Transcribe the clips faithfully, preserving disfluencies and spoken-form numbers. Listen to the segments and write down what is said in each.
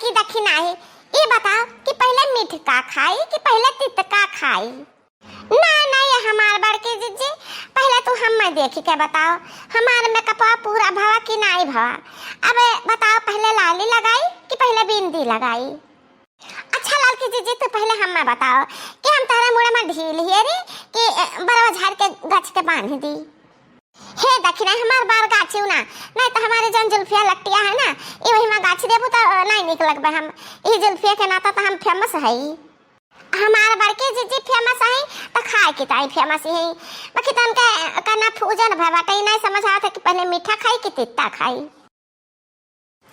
कि दखिनाही, ई बताओ कि पहिले मीठ का खाई कि पहिले तित का खाई? ना, ना, ये हमार बड़की जिज्जी, पहिले तू हम्मे देखि के बताओ, हमार मेकअपवा पूरा भवा कि नाई भवा? अब बताओ, पहिले लाली लगाई कि पहिले बिंदी लगाई? अच्छा ललकी जिज्जी, तू पहिले हम्मे बताओ कि हम तहरे मुड़े में ढील हियरी कि, ए, बरवा झाड़ के गाछ के बांध दी? हे दखिना, हमार बार गाछिउ ना, नाहीं त हमारे जौन जुल्फिया लकटिया है ना, ई वही में गाछ देबू त, अ, नाहीं निक लगबे हम। ई जुल्फिया के नाता त हम famous हई। हमार बड़की जिज्जी famous हई, त खाए के ताई famous हई। बाकी तनके, अ, कना फूजन भय बाटे, ई नाहीं समझ आवत है कि पहिले मीठा खाई कि तित्ता खाई।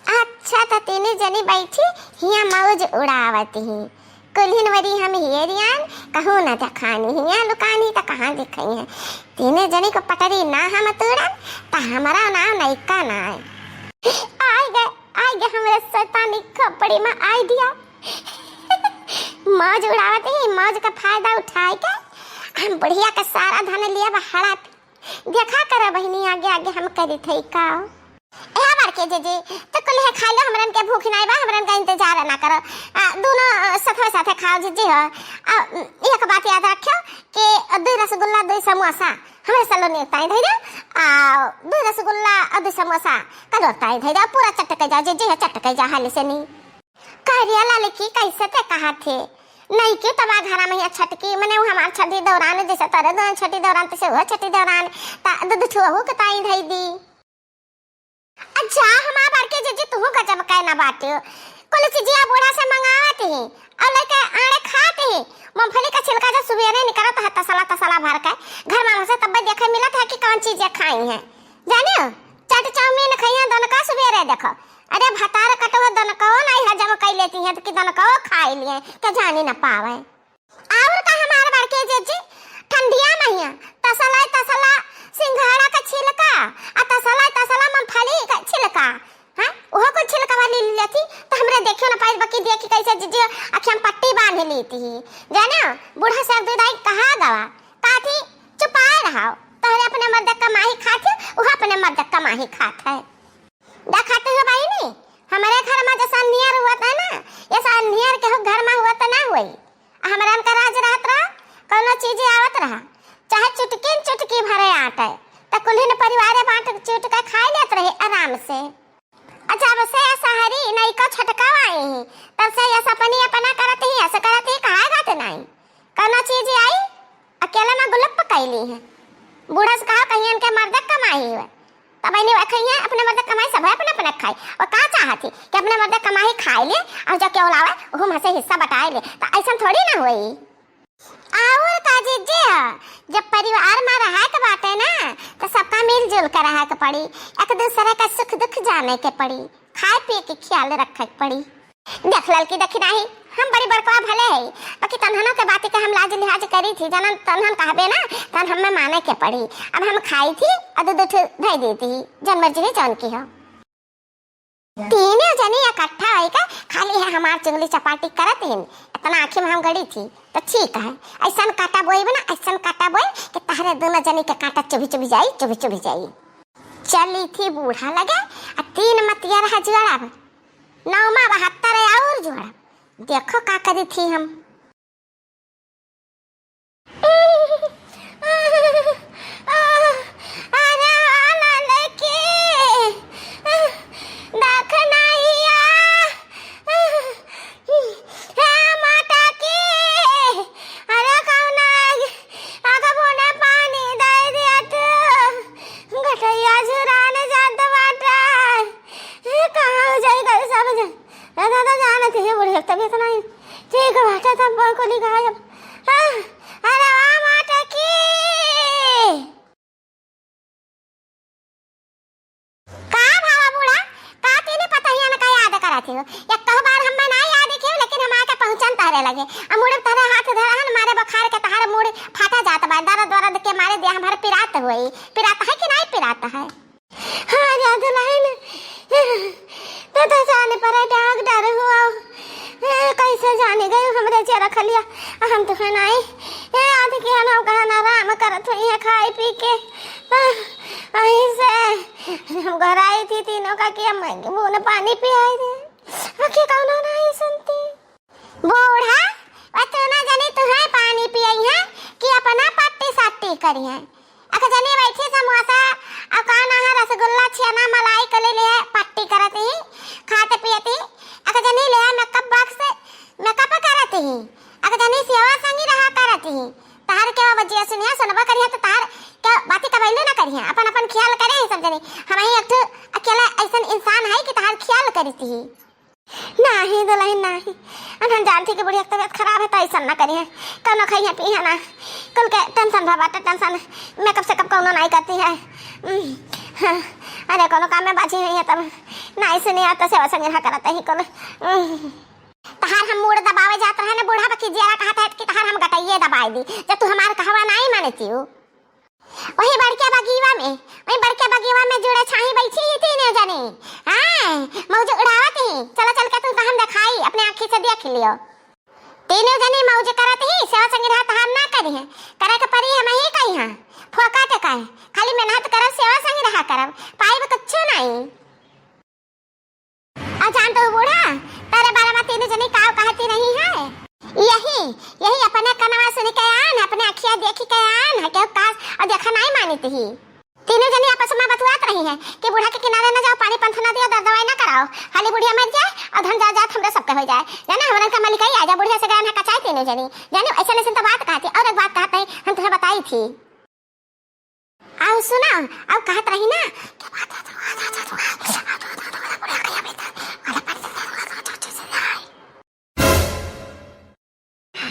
अच्छा, त तीने जनी बैठी हियाँ मौज उड़ावत ही। कुल्हिन वरी हम हेरियान, कहूँ न देखानी हियाँ लुकानी त कहाँ दिखाई है। तीने जनी को पटरी ना हम तोड़न, त हमरा नाम नैका ना है। आइ गे, आइ गे हमरे शैतानी खोपड़ी में idea। मौज उड़ावत ही, मौज का फायदा उठाए के हम बुढ़िया का सारा धन लिया बा हड़प। देखा करा बहिनी, आगे आगे हम करी थई का। ए बड़के जिज्जी, त कुल है खाई लो, हमरन के भूख नाई बा, हमरन का इंतजार ना करो। आ, दोनों, अ, साथे साथे खाओ जिज्जी हो। आ, एक बात याद रखियो कि दुई रसगुल्ला, दुई समोसा हमरे सलोनी ताई धई दे। आ, दुई रसगुल्ला और दुई समोसा कलो ताई धई दे, पूरा चट के जा जिज्जी हो, चट के जा हाली से नी। करिया ललकी, कैसे ते कहा थे? नहीं क्यों तबा घरा में ही छटकी, मने वो हमार छठी दौरान, जैसे तोरे दो छठी दौरान, तैसे वो छठी दौरान, ता दू दू ठो वहू के ताई धई दी। अच्छा, हमार बड़के जिज्जी, तू गजब कहना बाटे हो। कुल चीजिया बूढ़ा से मंगावत ही, और लेके आड़े खात ही। मूंगफली का छिलका जो सुबेरे निकलत है, तसला, तसला भर के, घर वालों से तब देखे मिलत है कि कौन चीजें खाई हैं। जानियो, चाट चाउमीन खाई हैं, दोनों का सुबेरे देखो। अरे भतार कटो दनकवा नाई हजम कइ लेती हैं, त कि दनकवा खाइ लिहे, के जानी न पावे। और का हमार बड़के जिज्जी, ठंडिया महिया तसला तसला सिंघाड़ा का छिलका, आ तसला तसला मूंगफली का छिलका, हैं? ओहो को छिलका वाली ले लेती, त हमरे देखियो न पाई, बकी देखी कैसे जिज्जी अखियाँ में पट्टी बांध लेती ही। जाने, बूढ़ा से एक दो दाई कहा गवा, काथी चुपाए रहो, तोहरे अपने मर्द कमाही खात है, वह अपने मर्द कमाही खात है। देखत हो बहिनी, हमरे घर में जैसा नियर हुआ था ना, ऐसा नियर केहू घर में हुआ तो ना हुई। हमरन का राज रहत रहा, कौनो चीज आवत रहा, चाहे चुटकी न चुटकी भरे आटे, त कुल्हिन परिवारे बांट चुट के खाए लेत रहे आराम से। आ जब से शहरी नैका छटकाव आई ही, तब से ये सपनी अपना करत ही, ऐसे करत ही, कहा गत नाई। कौनो चीज आई, अकेले में गुलप्प कैली है। बूढ़ा से कहा, कहीं इनके मर्द कमाई हुए। तब इन्हें वह कहीं है, अपने मर्द कमाई, सब है अपने अपने खाई। और का चाहत ही कि अपने मर्द कमाई खाई ले, और जो केहू लावे, वो में से हिस्सा बटाए ले। तो ऐसा थोड़ी ना होई। और का जीजे ह, जब परिवार में रहे के बाटे ना, तो सबका मिलजुल के रहे के पड़ी, एक दूसरे का सुख दुख जाने के पड़ी, खाए पिए के ख्याल रखे के पड़ी। देख ललकी, देखी नाही, हम बड़ी बड़कवा भले है, बाकी तनहनों के बाती के हम लाज लिहाज करी थी, जनन तनहन कहबे ना, तन हमें माने के पड़ी। अब हम खाई थी, और दो दो ठो धई दी थी, जन मर्जी जौन की हो। तीनों जनी इकट्ठा होई के खाली है हमार चुगली चपाटी करत हिन, इतना आँखी में हम गड़ी थी, तो ठीक है, ऐसन काटा बोई बना, ऐसन काटा बोई कि तहरे दोनों जनी के काटा चुभी चुभी जाई, चुभी चुभी जाई। चली थी बूढ़ा लगे, आ तीन मतिया रहा जुआड़ा, नौमा बहत्तर और जुआड़ा, देखो का करी थी हम। अरे आनंद की दखनाइया, हे माता की, अरे कौन आग, आग बोने पानी दे दिया तू, गटैया झुरान जात बाटा, कहाँ जाई गई सब जन। ए दादा, जानत ही बुढ़िया तबीयत नहीं ठीक बाटे, तब कोली गायब। हाँ, अरे वाह माता की। का भावा बूढ़ा, का तीने पतहियन का याद करत हो? एक कहू बार हमें ना याद कियो, लेकिन हम आके पहुँचन तहरे लगे। आ मुड़े तहरे हाथ धरहन मारे बुखार के तहरे मुड़ फाटा जात बा, दर्द दर्द के मारे देह भर पिरात होई। पिरात है कि नहीं पिरात है? हाँ, जा दुल्हन, तू तो जाने पर डॉक्टर हुआ। ए, कैसे जाने गए हमरे चरखलिया? हम तो है नहीं। ए, आध के हम कहना आराम करत हुई है खाई पी के। आ, ऐसे हम घर आई थी तीनों का कि हम बून पानी पियाई दे। आखिर कौन हैं। अक जनी बैठी समोसा, अउ का ना है, रसगुल्ला, छेना, मलाई कुल ले पट्टी करत ही, खात पियत ही। अक जनी ले makeup box, makeup करत ही। अक जनी सेवा संगी रहा करत ही। तहार के बजिया सुनिया, सुनबा करिया तो तहार के बाती कबैले ना करिया। अपन अपन ख्याल करे ही सब जनी। हमही एक ठो अकेला ऐसन इंसान है कि तहार ख्याल करती ही। नाही दुलहिन नाही, अब हम जानती कि बुढ़िया के तबियत खराब है तो ऐसन ना करिए, कौनो खाइए पिए ना, कुल के tension भा बाटे tension, makeup सेकअप कौनो नाही करती है। उम, हाँ, अरे कौनो काम में बाझी नहीं है तब, नाही सुनिया तो सेवा संगी रहा करत ही कुल। उम, तहार हम मूड़ दबावे जात रहे ना बूढ़ा बकी जियारा कहत है कि तहार हम गटइये दबाई दी, जब तू हमार कहवा नाही मानती हो। वही बड़के बगीवा में, वही बड़के बगीवा में जुड़े छाही बैठी ही तीनों जनी। हाँ, मौज उड़ावत ही। चलो चल के तुमका हम देखाई, अपने आँखी से देख लियो। तीनों जनी मौज करत ही, सेवा संगी रहा तहार ना करी है। करे के परी हम ही कही हाँ। फोकट का है। खाली मेहनत करब, सेवा संगी रहा करब। पाइब कुछो नाही। आ जान तो बूढ़ा, तेरे बारे में तीनों जनी काव कहती रही है। यही, यही अपने कनवा सुन के आन, अपने अखिया देखी के आन, है केहू कास, अउ देखा नाही मानित ही। तीनों जनी आपस में बतुआत रही है कि बूढ़ा के किनारे न जाओ, पानी पंथ न दियो, दर्द दवाई न कराओ, हाली बुढ़िया मर जाए अउ धन जायदाद हमरे सबके हो जाए। जाने हमरन का मलिकाई आ जा, बुढ़िया से गए ना कचाई तीनों जनी। जाने ऐसे ऐसे तो बात कहती, अउर एक बात कहते हैं, हम तुम्हें बताई थी। अउ सुना, अउ कहत रही ना,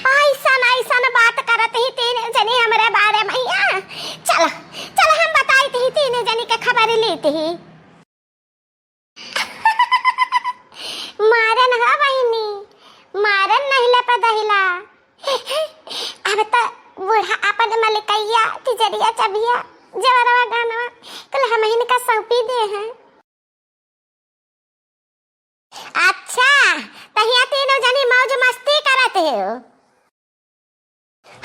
ऐसन, ऐसन बात करत ही तीन जनी हमरे बारे में, या? चल, चल हम बताई थी, तीन जनी के खबर ली थी। मारन हो बहिनी, मारन नहिला पे दहिला। अब त बूढ़ा आपन मलिकइया, तिजरिया, चबिया, जवरवा, गहनवा कुल हमहिन का सौंपी दे हैं। अच्छा, तहिया तीनों जनी मौज मस्ती करत हो।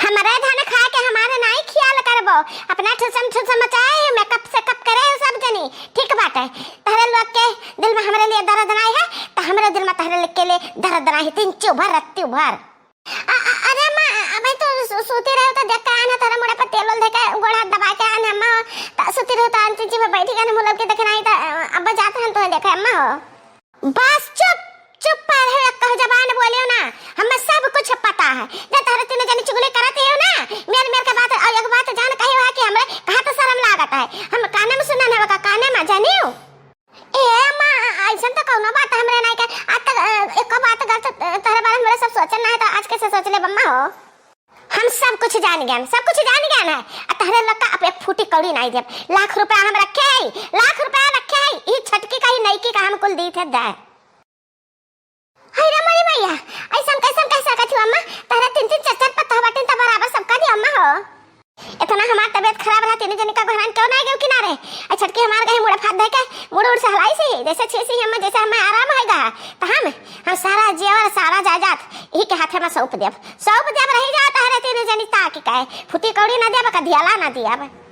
हमरे धन खा के हमारे नाई ख्याल करबो, अपना ठुसम ठुसम मचाए, makeup सेकअप करे हो सब जनी, ठीक बाटे। तहरे लोग के दिल में हमरे लिए दर्द नाई है, तो हमरे दिल में तहरे लोग के लिए दर्द नाई है, दिन चू भर, रत्ती भर। अ-, अ-, अरे अम्मा, अबे तो सू-, सूती रहे तो देख के आन है, तोरे मुड़े पर तेल उल धके, गोड़ हाथ दबा के आन है अम्मा हो। त सूती रहे तो आन चीची में बैठी के मुलक के देखे नाही तो, अ, अब जात हन तो देखे अम्मा हो। बस चुप, चुप पर है, एक कहो जबान बोलियो ना, हमें सब कुछ पता है। जे तोहरे तीनों जनी चुगली करत हो ना, मेर मेर के बात, और एक बात जान कही है कि हमरे कहा तो शर्म लागत है, हम काने में सुनन है का काने में जानियो। ए अम्मा, ऐसन तो कौनो बात हमरे नाई के। आज तक, अ, एको बात गलत, अ, तोहरे बारे में हमरे सब सोचन ना है, तो आज कैसे सोच ले बम्मा हो? हम सब कुछ जान गए, सब कुछ जान गए ना। आ तोहरे लोग का अब एक फूटी कौड़ी नाई देब। लाख रुपया हम रखे हैं, लाख रुपया रखे हैं। ई छटकी का, ई नईकी का हम कुल दी थे दे। हाय रे मोरी मैया, ऐसन कैसन कह सकत हो अम्मा? तहरे तीन तीन चार चार पतोह बाटिन त बराबर सबका दी अम्मा हो। इतना हमार तबीयत खराब रहा, तीनों जनी का गोहरान क्यों ना गयो किनारे? आ छटकी हमार कहीं मुड़े फात धके, मुड़ उड़ सहलाई सी, जैसे छीसी अम्मा, जैसे हमें आराम होएगा। त हम, हम सारा जेवर, सारा जायदाद इही के हाथे में सौंप देब। सौंप देब, रही जा तहरे तीनों जनी ताकि कहे, फुटी कौड़ी ना देब, का धियाला ना दियाब।